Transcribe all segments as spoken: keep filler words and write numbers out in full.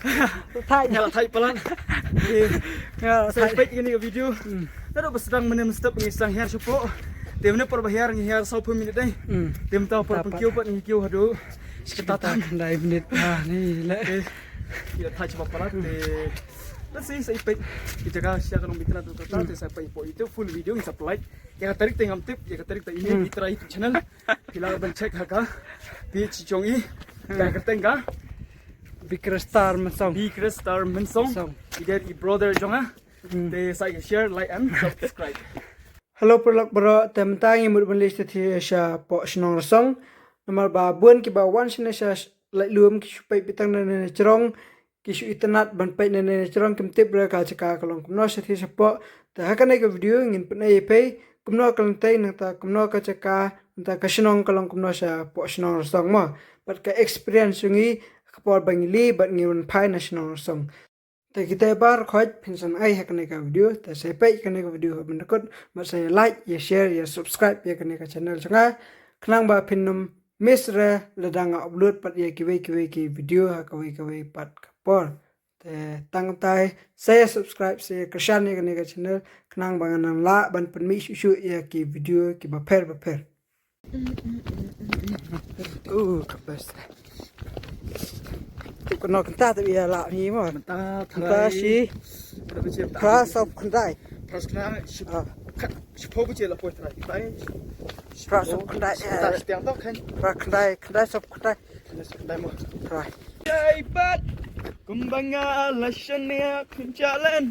Thait. Nga la thait palat. Te, nga la thait. Sa peit ïa kane ka video. Hmm. Naduh ba sdang mynne mynstep ngi sdang hiar shapoh. Te mynne por ba hiar ngi hiar saw phew minit dei. Hmm. Te mynta por pyn kiew pat ngi kiew haduh. Shikata khyndai minit. Ah, ni le. Te, ngi la thait shapoh palat te. Let's see, sa peit. Ki jaka sha ka long bit na tu kata te sa peit hapoh YouTube full video ngi sa peit. Ïa ka tarik te ngam tip, ïa ka tarik te ine ki trai YouTube channel. Phi lah ban check ha ka page jong i. Ka kyrteng ka Bikrestar Mynsong. Bikrestar Mynsong. Mynsong. I dei i brother jong nga. Hmm. Te sa ïa share, like and subscribe. Hello paralok baroh, te mynta ngi mut ban leit shathie shapoh shnong Rasong. Namar ba bun kiba wan shane sha Laitlum ki shu peit beit tang na ne jrong. Ki shu itynnad ban peit na ne jrong, kim tip re ka jaka ka long kumno shathie shapoh. Te ha kane ka video ngin pyni ïa phi kumno ka lynti nangta kumno ka jaka nangta ka shnong ka long kumno shapoh shnong Rasong mo. Bad ka experience jong ngi ka por ba ngi leit bad ngi wan phai na shnong Rasong. Te kita baroh khoit phin sa ai ha kane ka video, te sa peit kane ka video ha ban da kut, bad sa like, ïa share, ïa subscribe ïa kane ka channel jong nga. Khnang ba phin ym miss re lada nga upload pat ïa kiwei kiwei ki video ha kawei kawei pat ka por. Te tang tai sa ïa subscribe, sa ïa kyrshan ïa kane ka channel khnang ba ngan nang lah ban pynmih shuh shuh ïa ki video kiba pher ba pher. Uh, ka best. Tu kano kynta tu ïa lah ni mo. Mynta trai. Shi. Phra sop khyndai. Phra sop khyndai. Ah. Shi phew baje la poi trai. Phra sop khyndai. Mynta shi tiang tok kan. Phra khyndai, khyndai sop khyndai. Khyndai sop khyndai mo. Phra. Jai bat. Kumba nga la shaniah khun jalan.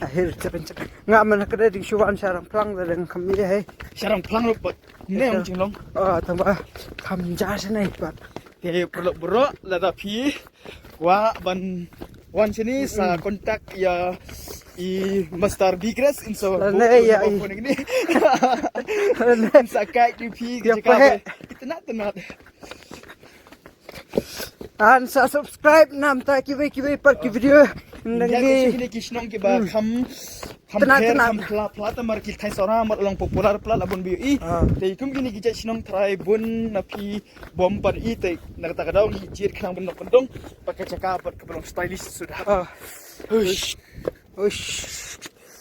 Ahir chapin chapin. Nga man ka dei ding shuwan sharang plang da ding kam ye hai. Sharang plang rup. Ne ang jinglong. Ah, tamba kam ja sene pat. Te bro bro lada phi wa ban wan sini sa contact ïa i Master Bikres in sa ne ïa i phone ni. Sa kai di phi ïa ka. Itynnad itynnad. An sa subscribe namta kiwei kiwei pat ki video. Nang ki shnong kiba kham kham pher kham phla phla ta mar ki thai sora mar long popular phla la bun bi i. Te kum kini ki jait shnong trai bun na phi bom pat i te na kata ka daw ngi jied khnang ban nok ban dong. Pat ka jaka pat ka long stylish suda. Ush. Ush.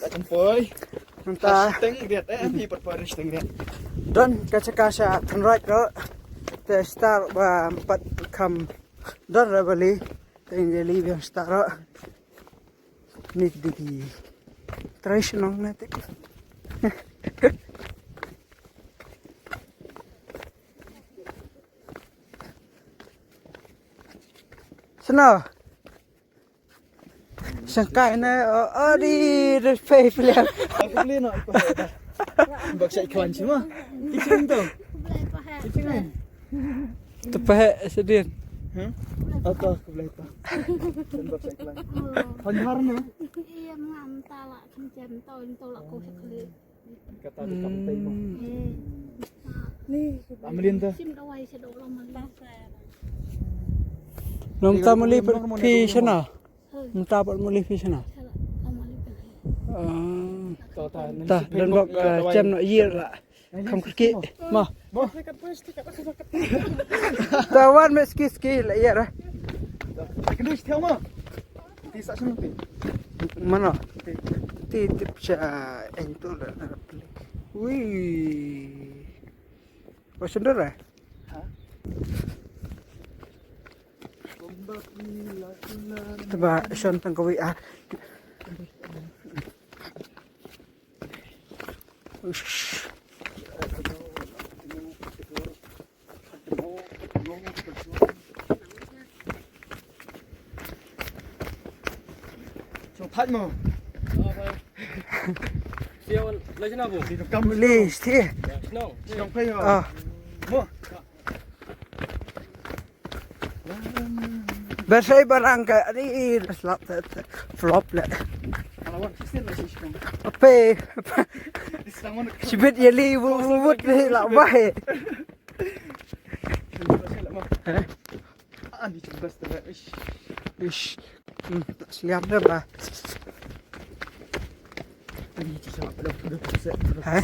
Ka jempoi. Nangta. Teng riat eh, em pi pat paris teng riat. Don ka jaka sha than right ro. Te star ba pat kam don ra bali. Te ngi li biang star ro. Ni digi. Trai shnong na te. Shnong. Sangkai na o di de pei pilihan. Aku beli no. Bak sa iklan sih mah. Kicing tu. Kicing kan. Tepat sedin. Hah? Apa aku beli apa? Bak sa iklan. Panjar ni. Iya, mengamta lah kencam tau tau lah kau sekali. Kata di kampung mah. Ni. Amelin tu. Sim dawai sedok lama. Nong tamali phi sana. Nta pat muli phi sana. Ta dan bok chem no yer la. Kam kiki. Ma. Ta wan me ski ski la yer. Kini stia ma. Ti sa sunu ti. Mana? Ti tip cha ento la. Wi. Wa sendera. Teba shon tang kawi ah. Ush. Chong phat mo. Siang lai chna bu. Kam le sti. Shnong. Shnong phai mo. Ah. Mo. Bersai barang ka ni slap flop le. Ape. Sibit yeli bu bu bu ni la bai. Eh? Ah, ni chum bas tara. Ish. Ish. Hmm, tak siap dah, bah. Ni chum sama pada pada pada. Eh?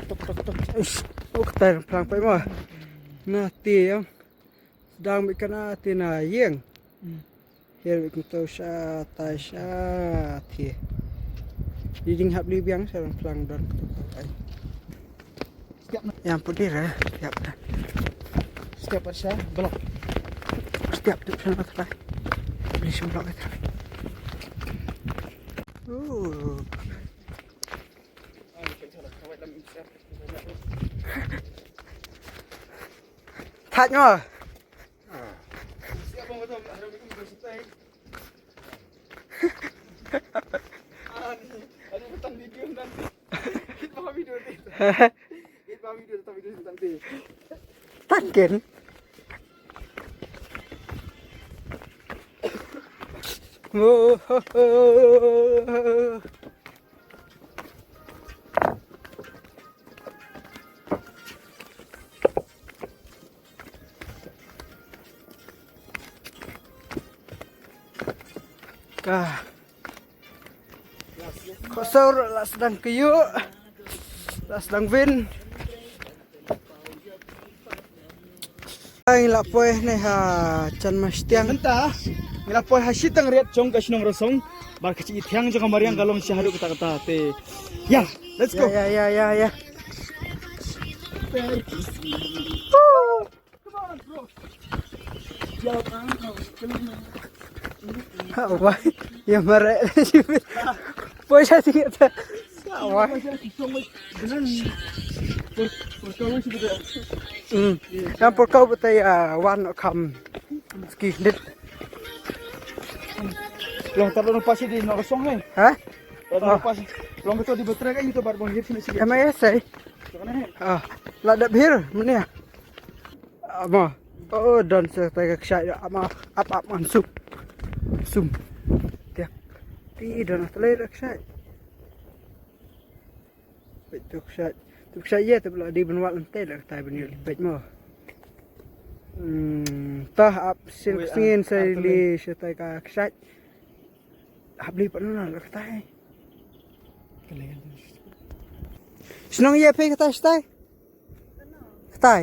Tok tok tok. Ish. Oh, katai phlang pai ma. Na ti yang. Dang bit kana ti na yeng. Hmm. Hiar bit kumto sha tai sha ti. Di ding hap li biang sha phlang don. Ai. Step na. Yang putih lah. Step. Step sha belok. Step tu sha belok. Ni sha belok kita. Uh. Thait ngo. Thait ken. Oh, oh, oh, oh, oh. Ka. Khosor la sdang kyiuh. La sdang vin. Ngi la poi ne ha jan ma shitiang. Mynta ngi la poi ha shitang riat jong ka shnong Rosong. Bad ka jingithiang jong ka mariang ka long sha haduh katta katta te. Ya, let's go. Ya, ya, ya, ya, ya. Come on, bro. Ha, wai. Ya, mare. Poi sha ti ta. Ha, wai. Hmm. Yang por kau betai, ah, wan kam. Ski dit. Long tar long pasi di Rosong hai. Ha? Long pasi. Long betul di betrek kan itu bar bong yip sini sini. Emang ya, sai? Ah, la dep hir menia. Ama. Oh, don sa tai ka ksai ama ap ap man sum. Sum. Tiak. Ti don sa tai ka ksai. Peit tu ksai. Tu ksai ye tu la di ben wat ente la tai ben yul. Peit mo. Hmm, tah ap sin sngin sa li sa tai ka ksai. Hap li pat na la tai. Shnong ye peit ka tai sa tai. Katai.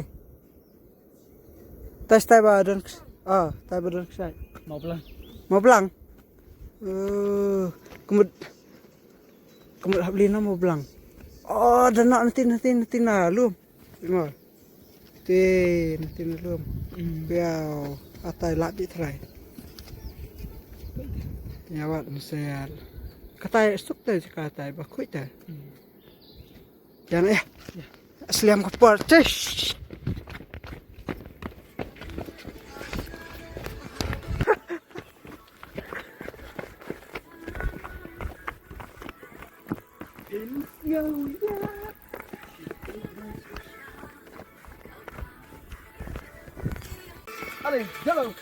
Tai stai ba don. Ah, tai ba don ksai. Mawblang. Mawblang. Eh, kumut. Kumut hap li na Mawblang. Oh, da na nanti nanti nanti na lum. Mo. Ti nanti na lum. Hmm. Biau atai lap di trai. Nyawat mesel. Katai suk tai katai ba khuit tai. Hmm. Jangan ya. Sliam ka por. Tis. Allez, jalo.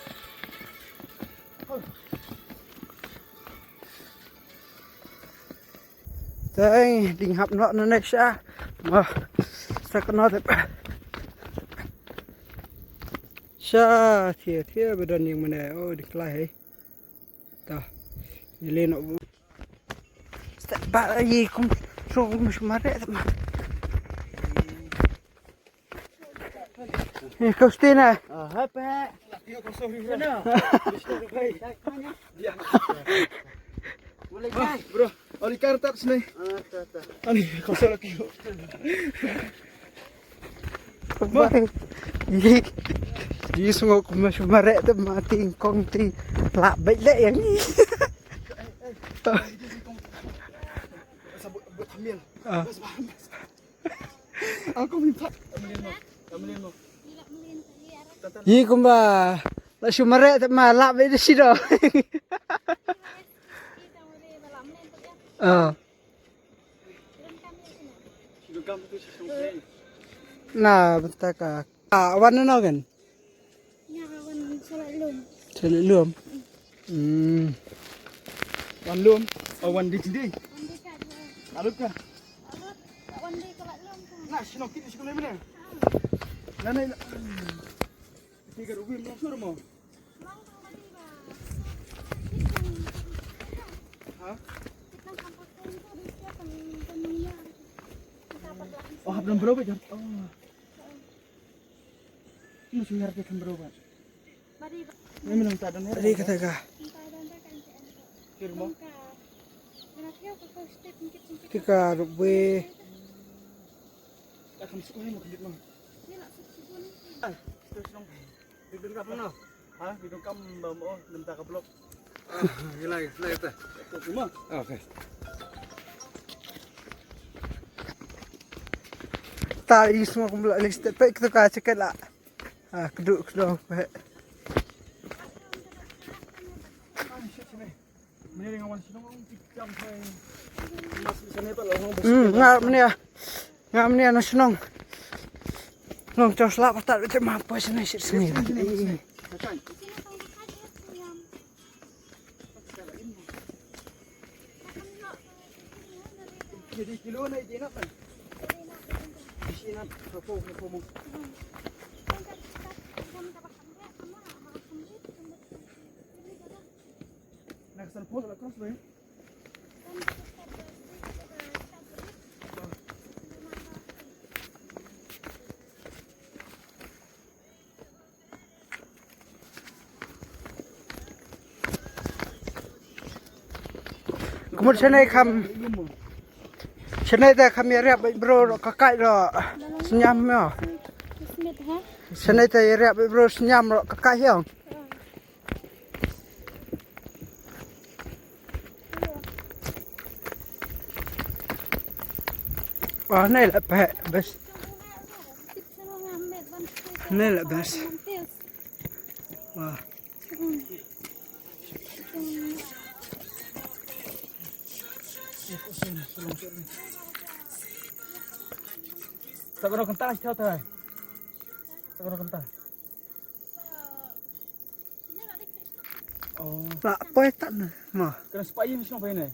Teng ding hap noh na next ah. Wah. Sa ka noh. Sha thia thia ba don ïing mane. Oh, ding klai hei. Ta. Ni le noh. Step ba yi kum so kum sumare ma. Ni Faustina. Ah, hai, Pak. Boleh, Pak. Bro, oli kar tap sini. Ah, ta, ta. Ani, kau salah kau. Bang. Yi. Yi sungok kuma sumare tu mati kong ti. Lak baik lek yang ni. Sabut, buat hamil. Ah. Aku minta. Yi kumba la shu mareh te ma lap beit da shi do. Ah. Na bynta ka. Ah, wan no kan. Nga wan sha lum. Sha lum. Hmm. Wan lum, oh, wan dei jingdei. Wan dei ka. Alut ka. Alut, wan dei ka lum ka. Na, shnong kit shnong lem ne. Na, na, na. Ti ka rubi mo sur mo. Ha? Oh, hap dan bro ba jar. Oh. Ri kata ka. Tika rukwe. Okay. Ta i sma kum la list pe kita ka check la. Ah, kdu kdu pe. Hmm, nga mnia. Nga mnia na shnong. Nong chos la patat bete ma pa shnong shit shnong. Kumut shanai kham. Shanai te kham ïa rep bro ka kai ro. Sñiam mo. Shanai te ïa rep bro sñiam ro ka kai hiong. Wah, ne la peh best. Ne la best. Wah. Sa kano kanta, sa kano kanta. Oh. Ba poi tan ma. Kena sepai ni sino pai ni.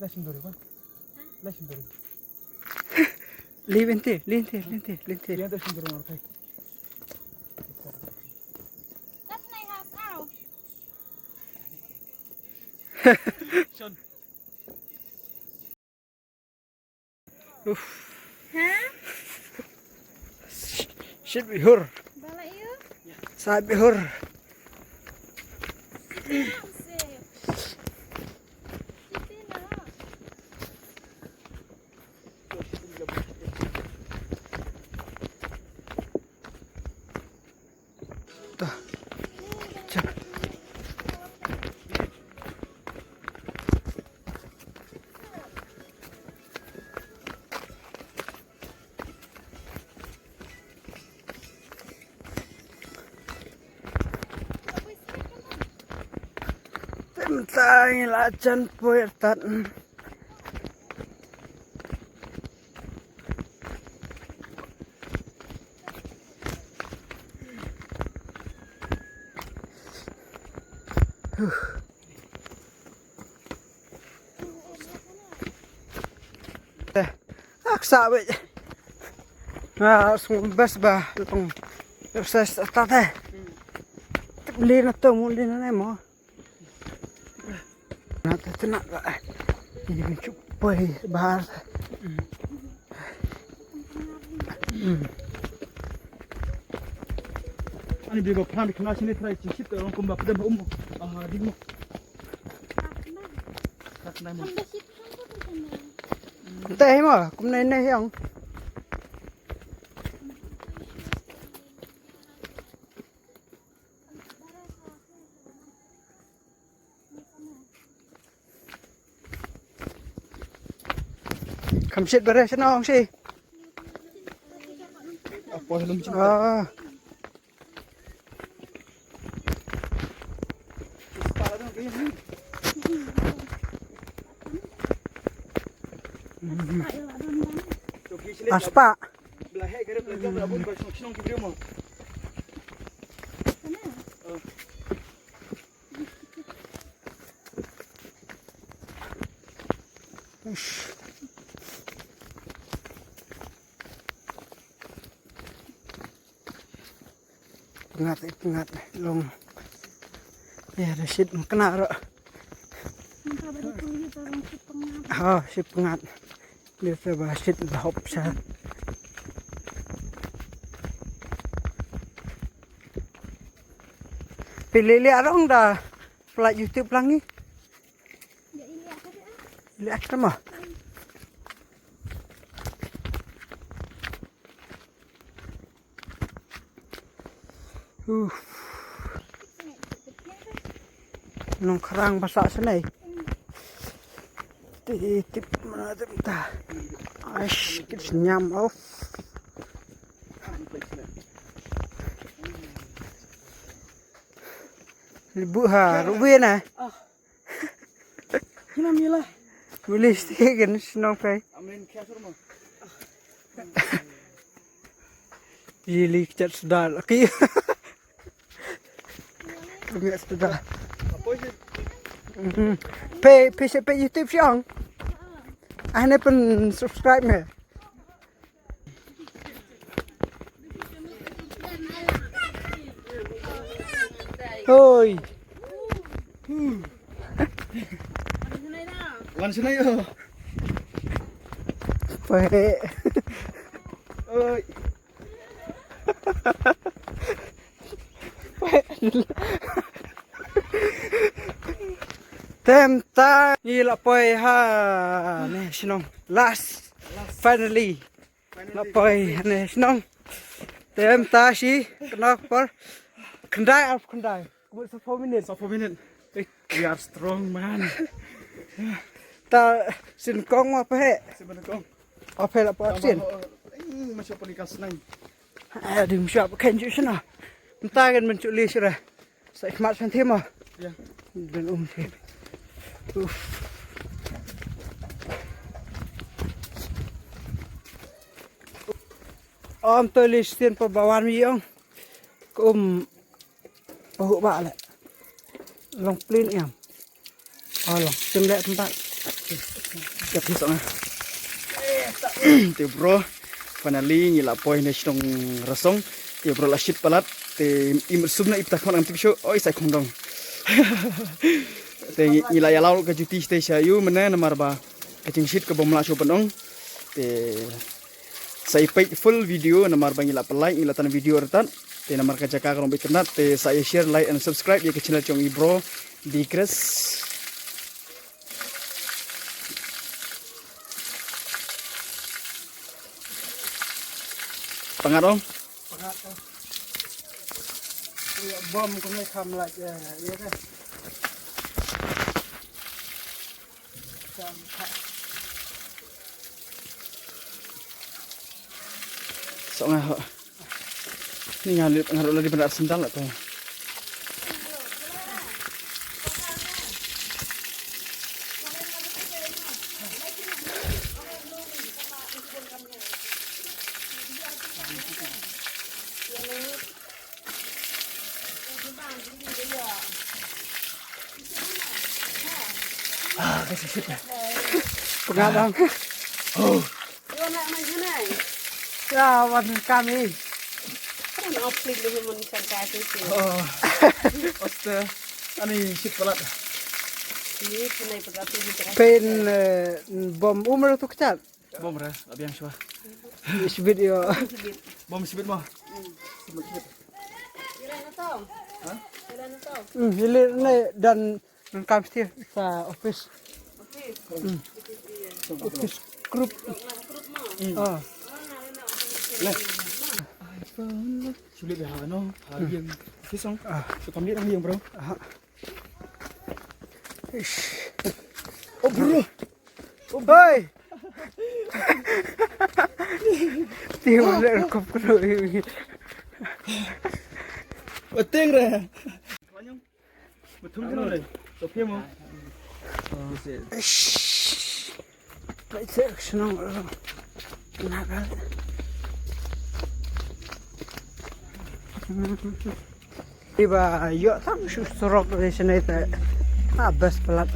Lah sendiri kan? Lah sendiri. Linti, linti, linti, linti. Yang tu sendiri orang pai. Shon. Uff. Ha? Shit bihur. Bala iyo? Sa bihur. Tymmen tang la jan poi artat. Huh. Eh, ak sa wei. Ah, sung bas ba tong. Sa sa ta te. Tip li na to mu li na ne mo. Na ta ta na ba. Ini chup poi ba. Hmm. Ani biba pram khna sini trai chi shit ong kumba pdem um. Ah, ding mo. Khna mo. Te mo, kum nai nai ong. Kham shit bare shano ong shi. Apo helum chin. Ah. Aspa. Ush. Pyngat, eh, pyngat, long. Ya, Rashid, kena ro. Ha, si pyngat. Ni te ba shit da hop sha. Phi lili arong da pla YouTube lang ni. Li akta ma. Uf. Nongkrang ba sah sene. Ti tip mana tem ta. Aish, kit senyam of. Libu ha, rubi na. Kina mila. Boleh stick kan senang kai. Amin kya sur mo. Jili ket sedar lagi. Kami sedar. Mhm. Pe pe se pe YouTube siang. Ane pen subscribe me. Hoi. Wan sini yo. Pwe. Oi. Tem ta ngi la poi ha ne shnong last. Finally. La poi ne shnong. Tem ta shi kena por. Khyndai ar khyndai. Kumut sa four minute. Sa four minute. We are strong man. Ta sin kong wa pe. Sin kong. Wa pe la poi sin. Masih pun ikan senang. Aduh, masih apa kan ju sana. Entah kan menculi sira. Sa khmat san thim ah. Ya. Dan um thim. Uf. Om to li stin pa bawan mi ong. Ko um pahu ba le. Long plin em. Oh long. Sim le tempat. Jap ni song ah. Te bro, finally ngi la poi ne shnong Rasong. Te bro la shit palat. Te im sum na ipta khon am tip shu. Oi sai khong dong. Te ngi la ya lau ka juti te sha yu mena namar ba ka jingshit ka bom la shu panong. Te sa i peit full video namar ba ngi la pynlait ngi la tan video retat. Te namar ka jaka ka long bit kynat te sa i share, like and subscribe ya ka channel jong i bro Bikres. Pangat ong. Pangat ong. Bom kong kham lait ya ya. Sok nga ho. Ni nga lip nga la di benar sendal atau. Ah, kasi shit na. Pagkadang. Oh. Ya, wan kami. Kan oplik dulu mun kan kasi sih. Oh. Oste. Ani shit palat. Ini punai pagkati ni. Pen eh, bom umur tu kecat. Bom ra, abiang shwa. Sibit yo. Bom sibit mo. Hmm, hilir ne dan dan kam stir sa office. Hmm. Office group. Ah. Le. Sulit ya no. Abiang. Office ong. Ah. So kami orang yang bro. Ah. Ish. Oh bro. Hoi. Ti mo le kop ko. Bateng re. Batum ko le. Sopia mo. Ish. Kai se shnong. Na ka. Iba yo tam shu surok de sene te. Ah, best palat.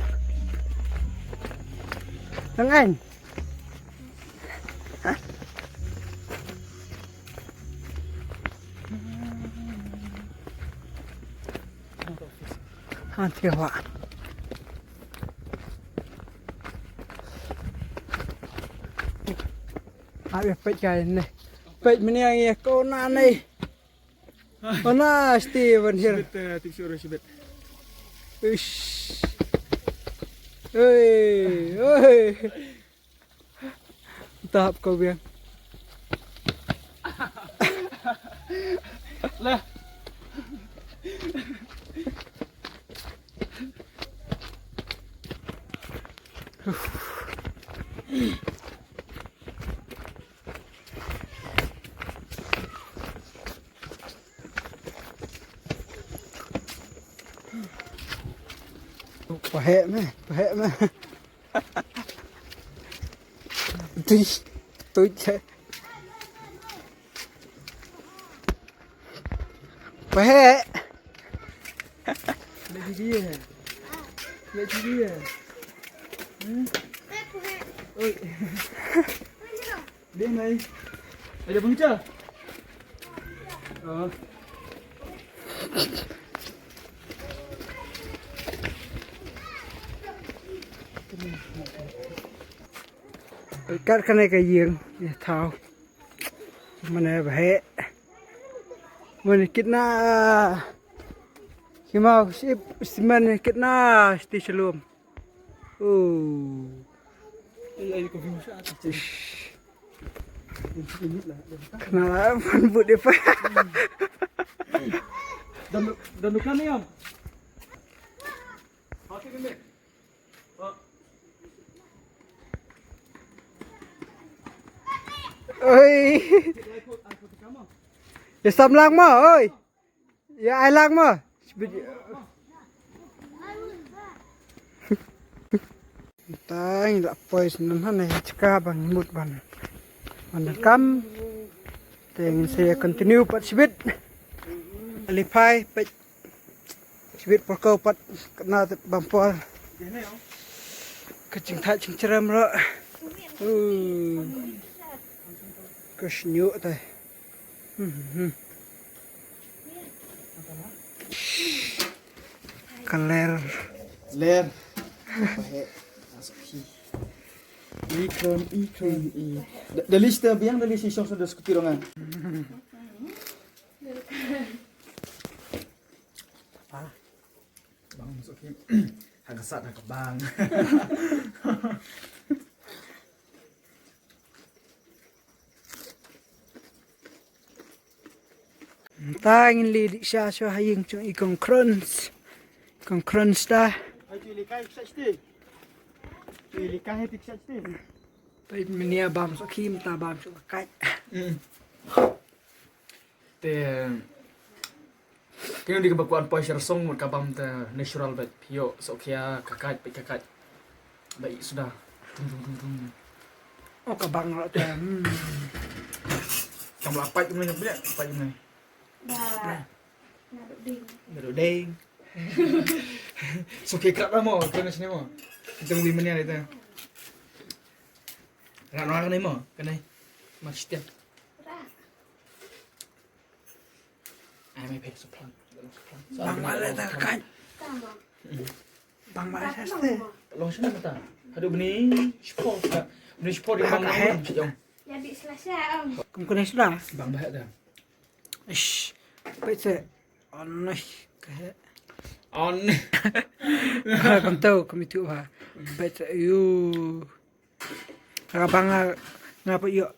Nang ain. Han tiwa. Ai peit kai ne. Peit menia ye ko na ne. Ko na Steven hier. Shibit, eh, tip shuh, shibit. Ish. Oi, oi. Tap ko biang. Lah. Pahek me, pahek me. Tui, tui che. Pahek. Lagi dia. Lagi dia. Hmm? Oi. Dia mai. Ada bungca. Oh. Kat kane ka ïing, ïa thaw. Mane ba heh. Mane kitna. Kimau sip simen kitna sti shalom. Oh. Ish. Kena lah, man but dia pa. Dan, dan dukan ni, Om. Oi. Ya, samlang mo, oi. Ya, ai lang mo. Tang la poi snem ha ne chka bang mut ban. Ban kam. Teng se continue pat sibit. Alifai pat. Sibit por ko pat kena bam por. Ka ching thai ching cherem ro. Uh. Ka shnyu tai. Hmm, hmm. Ka ler. Ler. Ikron, ikron, i. Da, da list biang, da list shong sa da skuti rongan. Ah. Bang masuk kim. Haka sat haka bang. Mynta ngin leit sha sha ha ïing jong i Kong Khrons. Kong Khrons da. Ai tu likai sha sha. Tu likai ti sha sha. Peit menia bam sha ki mynta bam sha ka kait. Hmm. Te kine dei kaba kwah poi sha rasong mut ka bam te natural bad phi ïoh sha ka kait bad ka kait. Ba i suda. Tung tung tung tung. Oh ka bang la te. Hmm. Kam la pait kumne pait kumne. Ba. Naduh ding. Naduh ding. So ke krak mo, kena sini mo. Kita muli mania itu. Rak rak ni mo, kena. Mas setiap. Rak. Ai mai pek soplang. Bang mala ta kan. Bang mala saste. Long sini mata. Aduh bini sport. Bini sport di bang. Ya di selasa. Kum kena sudah. Bang bah dah. Ish. Pek se. Aneh ke. Aneh. Kam tahu kami tu ha. Pek se yu. Ka bang nga, nga pat ïoh.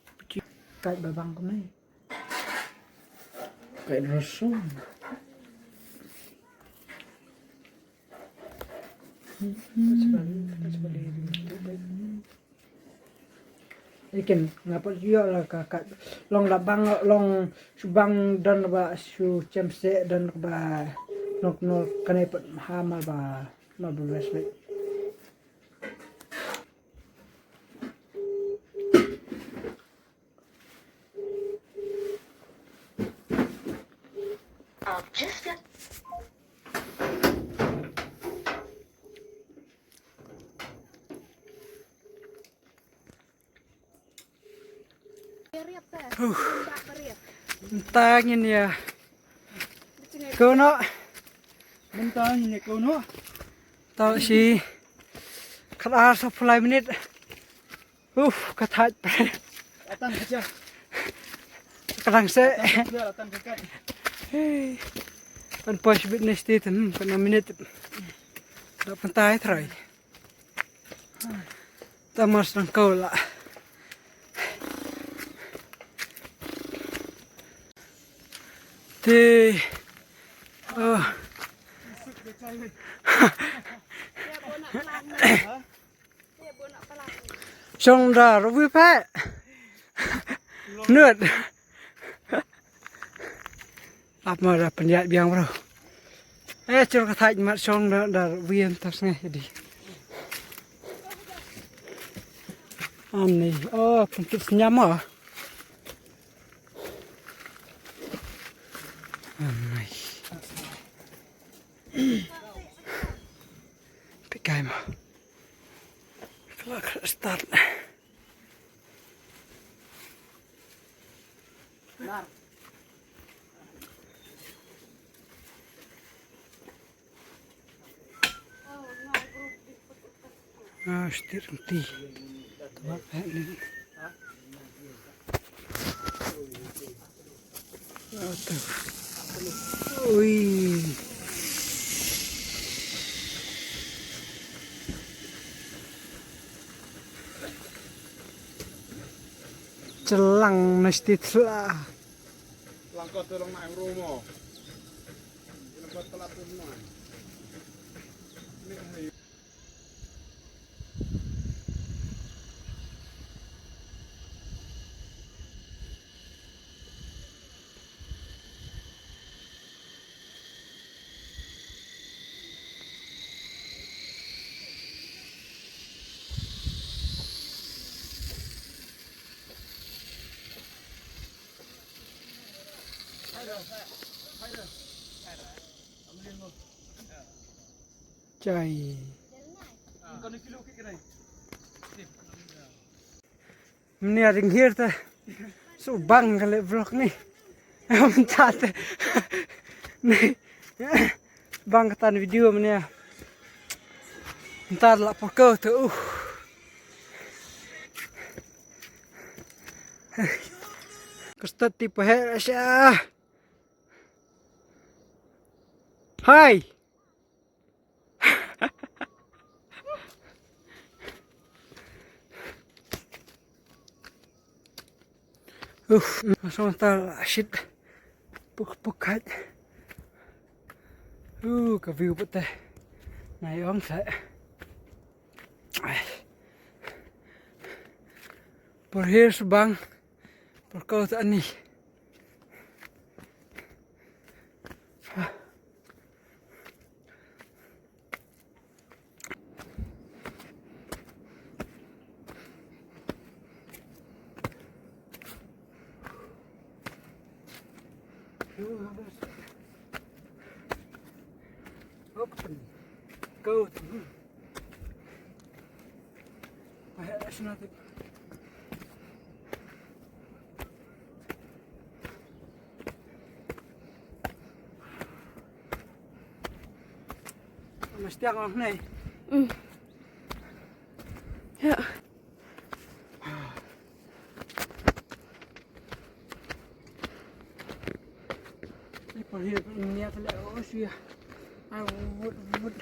Kait ba bang kumne. Kait rasong. Ikin nga pat ïoh la ka kait long la bang long shu bang don ba shu chem se don ba nok nok kane pat ha ma ba ma ba respect. Huh. Mynta ngin ïa kono. Mynta ngin ïa kono. Tau shi khat ar sa pulai minit. Uf, ka thait. Kdang se. Hey. Kan poi shibit ne state, hmm, kan minit. Da pantai trai. Tamas nang kau la. Te. Oh. Shong da ruwi phe. Nut. Ap ma da pynjah biang bro. Eh, chur ka thait mat shong da, da wien tas nge di. Ani, oh, pyntit senyam ah. Ani. Pikai ma. Kelak start. Ah, steering ti. Tama, eh, ni. Ah, tu. Ui. Chelang mesti telah. Langkot tolong nak romo. Langkot telah pun mah. Chai. Mnia ding hiar te. Su bang kali vlog ni. Mynta te. Ni. Bang katan video mnia. Mynta la por ko te uh. Kustati pahe sha. Hai. Uf, masuk ta shit. Puk puk kat. Uh, ka view pete. Nai ong sa. Ai. Por hiar subang. Por kau ta ani. Open. Go. Mesti ang ne. Mm. Ya. Ni pa hi ni ata le o shu ya. Ai wut wut.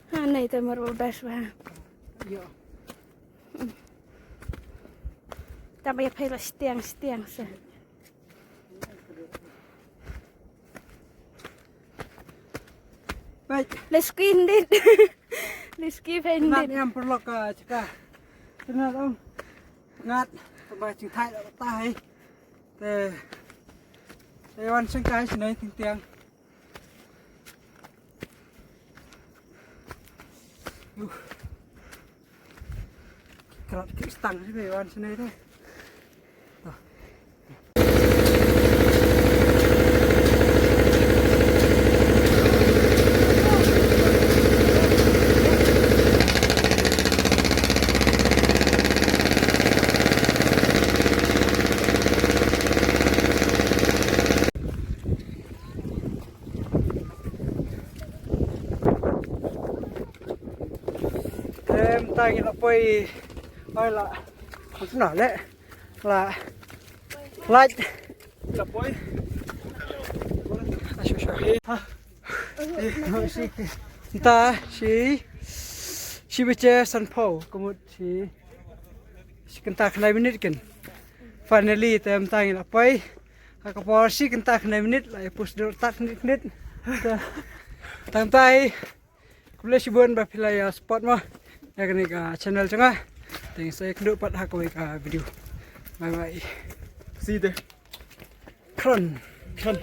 Ha, nei te mar ba best ba. Ïa. Tam ïa phai la stiang stiang sa. Baik. Let's go indeed. Let's go indeed. Ngat ïam perlok ka chaka. Tengah dong. Ngat. Tambah cingthai la ta hai. Te. Te wan sengkai sini ting tiang. Uh. Krat ki stang sini wan sini te. Em, tang la poi. Oi la. Kumno le. La. Light. La poi. Ashu shahi. Nta shi. Shi biche san pau. Kumut shi. Shi kynta khnai minit kin. Finally, tem tang la poi. Ha ka por shi kynta khnai minit la pus dur tak nit nit. Tang tai. Khublei shibun ba phi la ïa support mo ïa kane ka channel jong nga. Thanks, sa ïakynduh pat ha kawei ka video. Bye bye. See you there. Kron. Kron.